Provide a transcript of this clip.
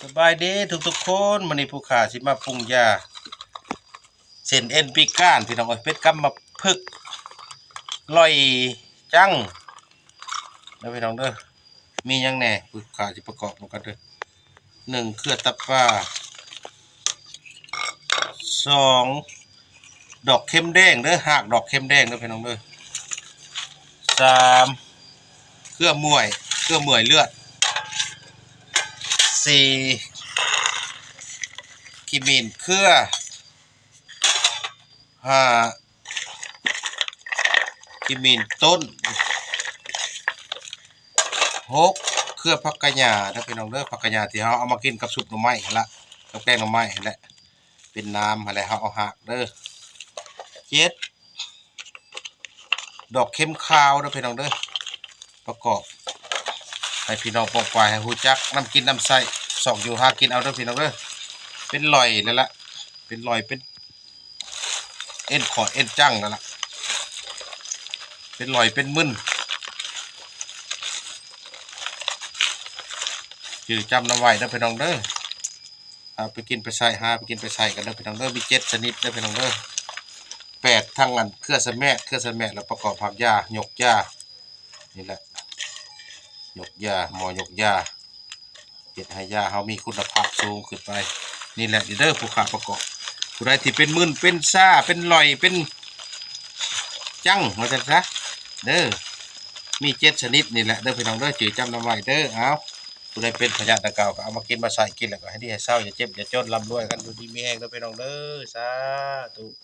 ສະບາຍດີທຸກໆຄົນ, ມື້ນີ້ຜູ້ຂ້າຊິມາປຸງຢາເສັ້ນເອັນປີການ ພີ່ນ້ອງເອີຍ, ເປັນກຳມະພຶກ ລ່ອຍຈັງເດີພີ່ນ້ອງເດີ. ມີຫຍັງແດ່ ຜູ້ຂ້າຊິປະກອບນຳກັນເດີ. ໜຶ່ງ ເຄືອຕັບປາ, ສອງ ດອກເຂັມແດງເດີ, ຮາກດອກເຂັມແດງເດີພີ່ນ້ອງເດີ. ສາມ ເຄືອໝ້ວຍ, ເຄືອໝ້ວຍເລືອດ. ສີ່ ຂີ້ໝິ່ນເຄືອ. ຫ້າ ຂີ້ໝິ່ນຕົ້ນ. ຫົກ ເຄືອຜັກກະຫຍ້າເດີພີ່ນ້ອງເດີ, ຜັກກະຫຍ້າທີ່ເຮົາເອົາມາກິນກັບຊຸບໜໍ່ໄມ້ຫັ້ນລະ, ກັບແກງໜໍ່ໄມ້ຫັ້ນແຫຼະ, ເປັນນ້ຳຫັ້ນແຫຼະ, ເຮົາເອົາຮາກເດີ. ເຈັດ ດອກເຂັມຂາວເດີພີ່ນ້ອງເດີ. ປະກອບໃຫ້ພີ່ນ້ອງປ້ອງປາຍໃຫ້ຮູ້ຈັກນຳກິນນຳໃຊ້, ຊອກຢູ່ຫາກິນເອົາເດີພີ່ນ້ອງເດີ. ເປັນລ່ອຍແລ້ວລະ, ເປັນລ່ອຍ ເປັນເອັນຂອດເອັນຈັງແລ້ວລະ, ເປັນລ່ອຍເປັນມຶນ. ຈື່ຈຳນຳໄວ້ເດີພີ່ນ້ອງເດີ. ເອົາໄປກິນໄປໃຊ້, ຫາໄປກິນໄປໃຊ້ກັນເດີພີ່ນ້ອງເດີ. ມີເຈັດຊະນິດເດີພີ່ນ້ອງເດີ. ແປດ ທັງອັນເຄືອສະແໝກ, ເຄືອສະແໝກແລ້ວປະກອບຮາກຢາ, ຍົກຢາ, ນີ້ແຫຼະ, ຍົກຢາ, ໝໍ້ຍົກຢາ, ເຮັດໃຫ້ຢາເຮົາມີຄຸນນະພາບສູງຂຶ້ນໄປ. ນີ້ແຫຼະເດີ ຜູ້ຂ້າປະກອບ, ຜູ້ໃດທີ່ເປັນມຶນ ເປັນຊາ ເປັນລ່ອຍ ເປັນຈັງ ວ່າຊັ້ນຊະເດີ. ມີເຈັດຊະນິດນີ້ແຫຼະເດີພີ່ນ້ອງເດີ, ຈື່ຈຳນຳໄວ້ເດີ. ເອົາ ຜູ້ໃດເປັນພະຍາດດັ່ງກ່າວ ກໍເອົາມາກິນມາໃຊ້, ກິນແລ້ວກໍໃຫ້ດີໃຫ້ເຊົາ, ຢ່າເຈັບຢ່າຈົນ, ລ່ຳລວຍກັນ, ຢູ່ດີມີແຮງເດີພີ່ນ້ອງເດີ. ສາທຸ.